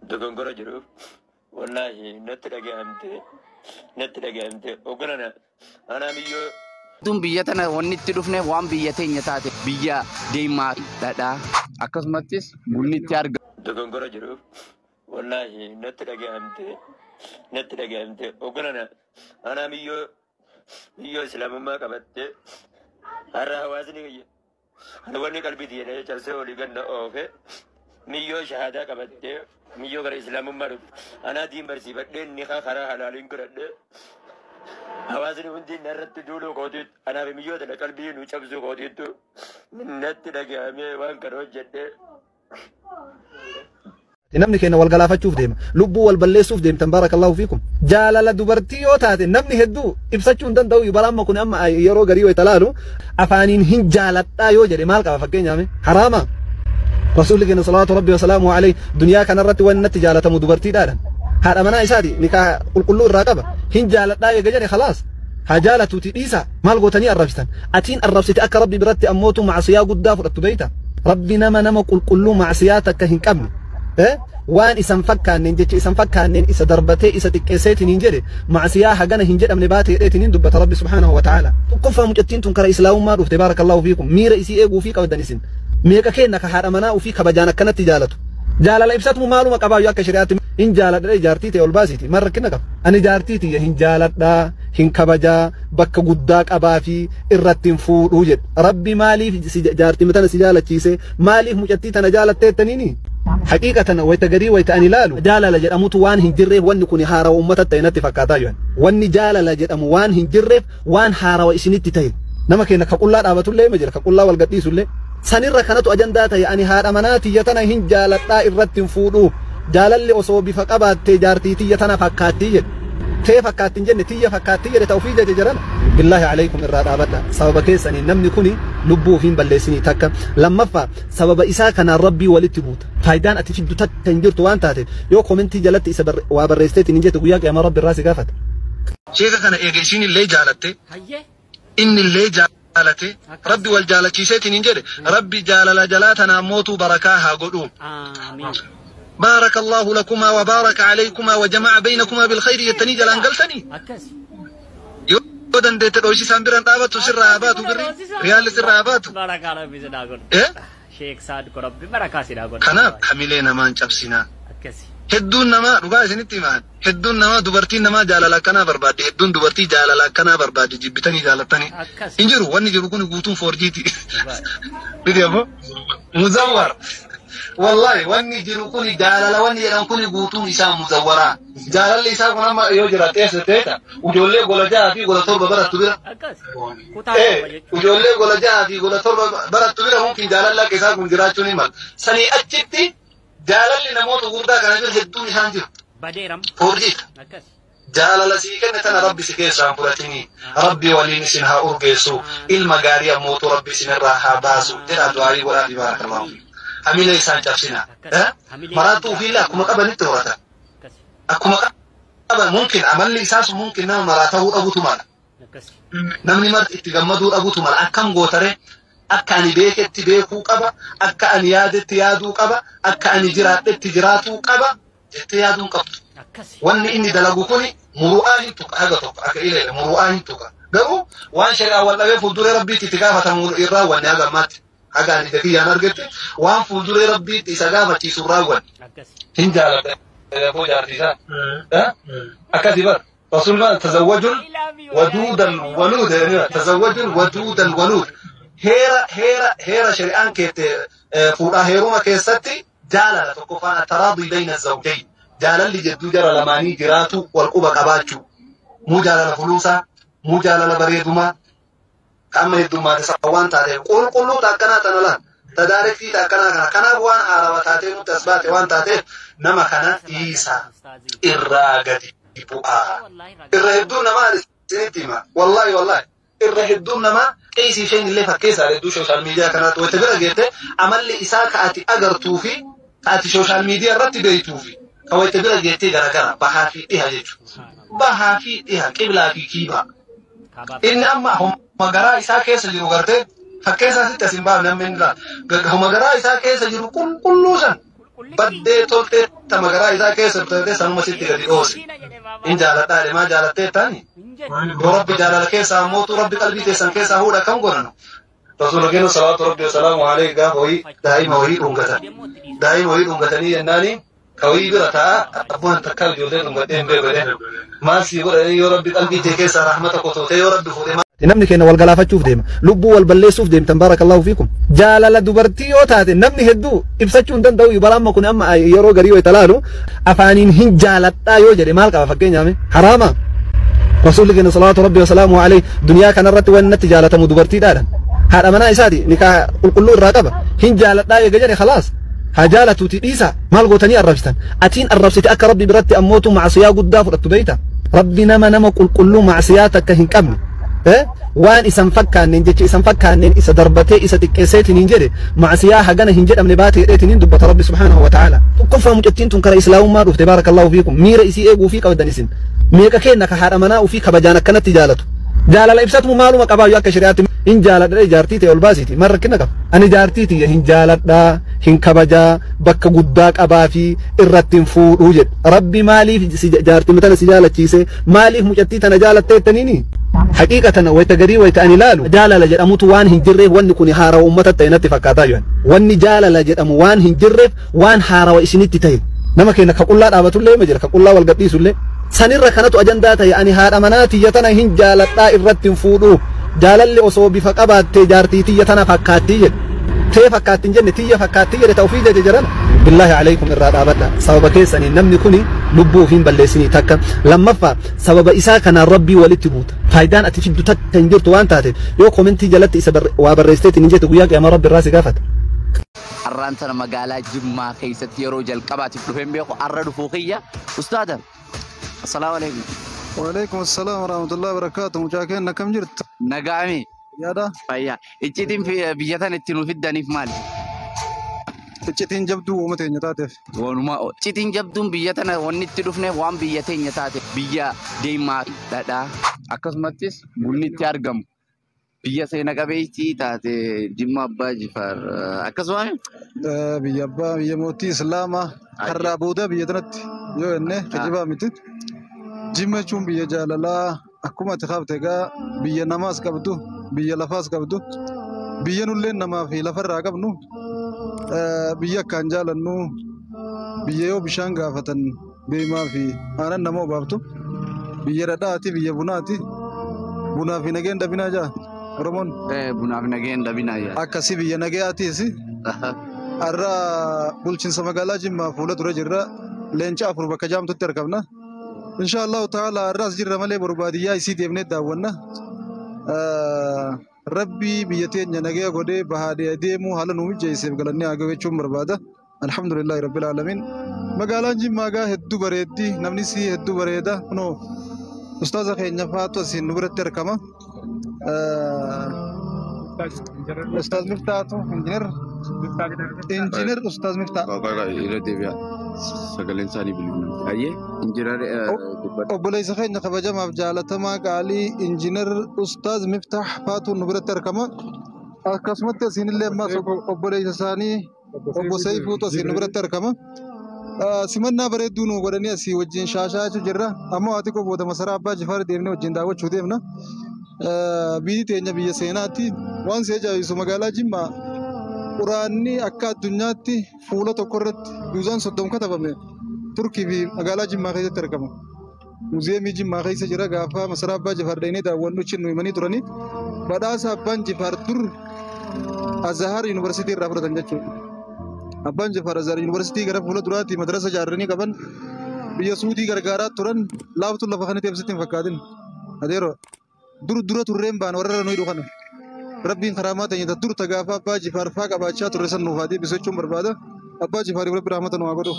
Dogongora jiruuf wallaahi natti dhaga'amte ogolana anaa miyyoo. Tun biyya tana wanni itti dhufne waan biyya teenya taate, biyya deemaa dhadhaa akkasumattis bunni itti argamu. Dogongora jiruuf wallaahi natti dhaga'amte ogolana anaa miyyoo islaamummaa qabatte. Har'a hawaasni kiyya ani wanni qalbii tiyya cabsee olii ganna oofe, miyyoo shahaadaa qabattee, miyyoo gara islaamummaa dhufte, anaa diin barsiifadhee, nikaa karaa halaaliin godhadhee, hawaasni hundi narratti duuluu kootiitu, anaaf miyyoo tana qalbii nu cabsuu kootiitu natti dhaga'amee waan kana hojjedhee. Namni keenya wal galaafachuuf deema. Lubbuu wal balleessuuf deemtan, barakallahu fiikum. Jaalala dubartii yoo taate namni hedduu ibsachuu hin danda'u. Bara amma kun amma yeroo garii yoo talaalu afaaniin hin jaaladhaa yoo jedhe maal qaba fakkeenyaaf? Haraama. Rasuulli keenya salawaatu rabbi wasalaamu alayhi duniyaa kanarratti wanni natti jaalatamu dubartiidhaadha. Haadha manaa isaati nikaa qulqulluu irraa qaba. Hin jaaladhaa eega jedhe, khalaas. Haa jaalatuuti dhiisa. Maal gootanii arrabsitan? Atiin arrabsite akka rabbi biratti ammootu macsiyaa guddaa fudhattu beeyta. Rabbi nama qulqulluu macsiyaa takka hin qabne. Waan isan fakkaanneen, jecha isan fakkaanneen isa darbatee isa xiqqeesseetiin hin jedhe, macsiyaa hagana hin jedhamne baatee jedheetiin hin dubbata rabbi subhaanahu wa ta'ala. Tokkoffaa mucattiin tun kara islaamummaa dhufte, barakallahu fiikum, miira isii eeguu fi qabdan isin. Meeqa kenna ka haadha manaa ofii kabajaan akkanatti jaalatu. Jaalala ibsatu maaluma qabaayyuu akka shari'aatti hin jaaladha, jaartii ta'e ol baasiiti maal rakkina qaba? Ani jaartii tiyya hin jaaladhaa, hin kabajaa, bakka guddaa qabaa fi irratti hin fuudhuu jedhe. Rabbi maaliif jaartii tana si jaalachiise? Maaliif mucattii tana jaalatteettaniini? Haqiiqatan wayta garii wayta ani ilaalu jaalala jedhamutu waan hin jirreef wanni kun haarawa uummata ta'e natti fakkaataa jiran. Wanni jaalala jedhamu waan hin jirreef waan haarawa isinitti ta'e. Nama keenya ka qullaa dhaabatullee ma jira, ka qullaa wal gadhiisullee. Sanirra kanatu ajandaa ta'e. Ani haadha manaa tiyya tana hin jaaladhaa, irratti hin fuudhuu. Jaalalli osoo bifa qabaattee jaartii tiyya tana fakkaattii jedhe. Tee fakkaatti hin jenne, tiyya fakkaattii jedhe, ta'u ofii jaje jiran. Billaahi alaykum, irraa dhaabadha. Sababa keessanii namni kuni lubbuu ofiin balleessinii takka. Lammaffaa sababa isaa kanaan rabbii walitti buuta. Faayidaan ati fiddu takka hin jirtu waan taateef yoo komentii jalatti isa waa barreessiteetiin hin jette, guyyaa qiyaamaa rabbi irraa si gaafata. Sheeka kana eega isiin illee jaalatte, inni illee jaalate, rabbi wal jaalachiiseetiin hin jedhe, rabbi jaalala jalaa tanaan mootuu barakaa haa godhu. Amiin. بارك الله لكما وبارك عليكما وجمع بينكما بالخير jettanii jalaan galtanii. Akkas. Yoo dandeette dhoysisaan biraan dhaabattu, sirraa haa baatu, birri riyaalli sirraa haa baatu. Barakaa rabbi sidhaa godhu. Eh? Sheek Saad ko rabbi barakaa sidhaa godhu. Kanaaf hamilee namaan cabsinaa. Akkasi. Hedduun namaa, dhugaa isinitti himaan, hedduun namaa dubartiin namaa jaalala akkanaa barbaadde, hedduun dubartii jaalala akkanaa barbaadde, jibbitanii jaalattanii. Akkas. Hin jiru, wanni jiru kun guutuun foorjiiti. Miti ammoo muzawwar. Wallahi wanni jiru kun jaalala wanni jedhan kun guutuun isaa muzawwaraa. Jaalalli isaa kun amma yoo jiraatte eessa ta'edha? Ijoollee gola 6 fi gola 7 barattu bira. Akkas. Kutaa 7 jechuudha. Ijoollee gola 6 fi gola 7 barattu bira mumkin jaalalli akka isaa kun jiraachuu ni mala. Sanii achitti jaalalli namoota gurguddaa kana bira hedduun isaan jiru. Badeeram. Foorjiidha. Akkas. Jaalala sii kenne tana rabbi si keessaan fudhatini, rabbi waliin isin haa urgeessu, ilma gaarii ammootu rabbi isin irraa haa baasu jedha, du'aarii godhaa fi barakallahu fi hamilee isaan cabsina. Maraattuu ofiillee akkuma qabanitti horatan. Akkas. Akkuma qaban mumkin amalli isaa sun mumkin nama maraa ta'uu dhabutu mala. Akkas. Namni marti itti gammaduu dhabutu mala. Akkam gootare? Akka ani beeketti beekuu qaba, akka ani yaadetti yaaduu qaba, akka ani jiraadhetti jiraatuu qaba jettee yaaduu hin qabdu. Akkas. Wanni inni dalagu kuni muru'aa hin tuqa, haga tokko akka ilaale muru'aa hin tuqa. Garuu waan shari'aa wal dhabee fuulduree rabbiitti itti gaafatamu irraa wanni haga ammaatti haga ani kiyyaan argetti waan fuulduree rabbiitti isa gaafachiisu irraa wanni Akkas. hin jaalladha. Koo jaartii isaa. Akkasi bar. Rasuulli تزوجوا الودود الولود, تزوجوا الودود الولود. Heera shari'aan keette fuudhaa heeruma keessatti jaalala tokkoffaan التراضي بين الزوجين, jaalalli jidduu jara lamaanii jiraatu, wal quba qabaachuu, muu jaalala fuluusaa, muu jaalala bareedumaa amma heddummaate isa waan taateef qulqulluu akkanaa tana laan tadaarektii akkanaa kana. Kanaaf waan haarawa taatee nutti as baate waan taateef nama kana dhiisa, irraa gadi bu'aa. Irra hedduun namaa isinitti hima, wallahi wallahi, irra hedduun namaa qeesii isheen illee fakkeessaa hedduu social media kanaatti wayita bira geette amalli isaa ka ati agartuu fi ka ati social media irratti beektuu fi ka wayita bira geettee garagara, bahaa fi dhiha jechuudha. Bahaa fi dhiha, qiblaa fi kiibaa. Inni amma homa garaa isaa keessa jiru gartee fakkeessaa sitti as hin baafne, amma inni laata. Homa garaa isaa keessa jiru qulqulluu san. Baddee toltee tama garaa isaa keessa taatee sanuma sitti gadi dhoose. In jaaladhaa deemaa jaalattee taani. Yoo Rabbi jaalala keessaa mootu Rabbi qalbii teessan keessaa fuudha kam godhanu. Rasuula keenya salaatu Rabbi wasalaamu alayhi gaafa wayii daa'ima wayii dhungatan. Daa'ima wayii dhungatanii jennaani kawii bira taa'a abboon takkaa ijoollee dhungadhee hin beeku jedhee. Maal sii godhanii yoo Rabbi qalbii tee keessaa rahmata kotootee yoo Rabbi fuudhee Namni keenya wal galaafachuuf deema. Lubbuu wal balleessuuf deemtan barakallahu fiikum. Jaalala dubartii yoo taate namni hedduu ibsachuu hin danda'u. Bara amma kun amma yeroo garii yoo ilaalu afaaniin hin jaaladhaa yoo jedhe maal qaba fakkeenyaaf haraama. Rasuulli keenya salaatu Rabbi wasalaamu alayhi duniyaa kanarratti waan natti jaalatamu dubartiidhaadha. Haadha manaa isaati nikaa qulqulluu irraa qaba. Hin jaaladhaa eega jedhe khalaas. Haa jaalatuuti dhiisa maal gootanii arrabsitan. Atiin arrabsite akka Rabbi biratti ammootu macsiyaa guddaa fudhattu beeyta. Rabbi nama qulqulluu macsiyaa takka hin qabne. Waan isan fakkaanneen jecha isan fakkaanneen isa darbatee isa xiqqeesseetiin hin jedhe macsiyaa hagana hin jedhamne baatee jedheetiin dubbata Rabbi subhaanahu wa ta'ala. Tokkoffaa mucattiin tun karaa islaamummaa dhufte barakallahu fiikum miira isii eeguu fi qabdan isin. Meeqa kenna ka haadha manaa ofii kabajaan akkanatti jaalatu. Jaalala ibsatu maaluma qabaayyuu akka shari'aatti hin jaaladha jaartii ta'e ol baasiiti maal rakkina qaba. Ani jaartii tiyya hin jaaladhaa hin kabajaa bakka guddaa qabaa fi irratti hin fuudhuu jedhe. Rabbi maaliif jaartii tana si jaalachiise maaliif mucattii tana jaalattee jettaniini? Haqiiqatan wayita garii wayita ani ilaalu jaalala jedhamutu waan hin jirreef wanni kun haarawa uummata ta'e natti fakkaataa jiran. Wanni jaalala jedhamu waan hin jirreef waan haarawa isinitti ta'e. Nama keenya ka qullaa dhaabatullee ma jira ka qullaa wal gadhiisullee. Sanirra kanatu ajandaa ta'e ani haadha manaa tiyya tana hin jaaladhaa irratti hin fuudhuu. Jaalalli osoo bifa qabaattee jaartii tiyya tana fakkaattii jedhe. Tee fakkaatti hin jenne tiyya fakkaattii jedhe ta'uufii jedhe jedhan. Billaahi alaykum irraa dhaabadha. Sababa keessanii namni kuni lubbuu ofiin balleessinii takka. Lammaffaa sababa isaa kanaan Rabbii walitti buuta. Faayidaan ati fiddu takka hin jirtu waan taateef yoo komentii jalatti isa waa barreessiteetiin hin jettu guyyaa qiyaamaa Rabbi irraa si gaafata. Arraan tana magaalaa Jimmaa keessatti yeroo jalqabaatiif dhufeen beeku arra dhufuu kiyya. Ustaada assalaamu alaykum. Waalaikum assalam warahmatullahi wabarakatuh. Mucaa keenya akkam jirtu? Nagaami. Yaada? Fayyaa. Icciitiin biyya tana itti nu fiddaniif maali? Icciitiin jabduu uuma teenya taateef. Walumaa icciitiin jabduun biyya tana wanni itti dhufne waan biyya teenya taate biyya deemaa dhadhaa akkasumattis bunni itti argamu biyya seena qabeettii taate Jimma Abbaa Jifaar akkasuma Biyya abbaa biyya mootii Islaamaa karraa booda biyya tanatti yoo jenne kijibaa miti. Jimma jechuun biyya jaalalaa akkuma ati kaafte egaa biyya namaas qabdu biyya lafaas qabdu biyya nullee namaa fi lafarraa qabnu biyya akkaan jaalannu biyya yoo bishaan gaafatan deemaa fi aanan nama obaaftu biyya dhadhaati biyya bunaati bunaa fi nageen dhabinaa jaa Oromoon. Bunaaf nageen dhabinaa jaa. Akkasii biyya nagayaatiis har'a bulchiinsa magaalaa Jimmaa fuula dura jirra leenca afur bakka jaamtutti argamna. Insha Allahu ta'ala har'as jirra malee boru baadiyyaa isii deemnee daawwanna. Rabbi biyya teenya nagaya godhee bahaadhee deemuu haala nu mijeesseef galannee haa gahu jechuun barbaada. Alhamdulillahi Rabbil Aalamiin. Magaalaan Jimmaa gaa hedduu bareeddi namni sii hedduu bareeda. Kunoo ustaaza keenya faatu asiin nu biratti argama. Ustaaz Miftaatu injiinar injiinar Ustaaz Miftaa. Irra deebi'a. Sagaleen isaanii bilbilaa. Ayyee injiinar dubbadhu. Obboleessa keenya kabajamaaf jaalatamaa qaalii injiinar Ustaaz Miftah Faatuun nu biratti argama. Akkasumatti asiin illee ammas obboleessa isaanii obbo Saifuutu asiin nu biratti argama. Simannaa bareedduu nu godhanii asii wajjin shaashaa jirra. Ammoo haa xiqqoo booda masaraa Abbaa Jifaar deemnee wajjin daawwachuu deemna. Biyyi teenya biyya seenaatti waan si ajaa'isu magaalaa Jimmaa quraanni akka addunyaatti fuula tokko irratti juuzaan 30 katabame Turkii fi magaalaa Jimmaa keessatti argama. Muziyeemii Jimmaa keessa jira gaafa masaraa Abbaa Jifaar dhaqnee daawwannu achi nu himanii turanii badhaasa Abbaan Jifaar dur Azahar Yuunivarsiitii irraa fudhatan jechuudha. Abbaan Jifaar Azahar Yuunivarsiitii gara fuula duraatti madrasa ijaarranii qaban biyya Suudii gargaaraa turan laaftuun lafa kanatti ibsitti hin fakkaatin. Adeeroo dur dura turreen baan warra nuyi dhufan. Rabbiin karaamaa ta'e dur ta gaafa Abbaa Jifaar faa qabaachaa turre san nuuf haa deebisu jechuun barbaada. Abbaa Jifaariif Rabbi rahmata nu haa godhu.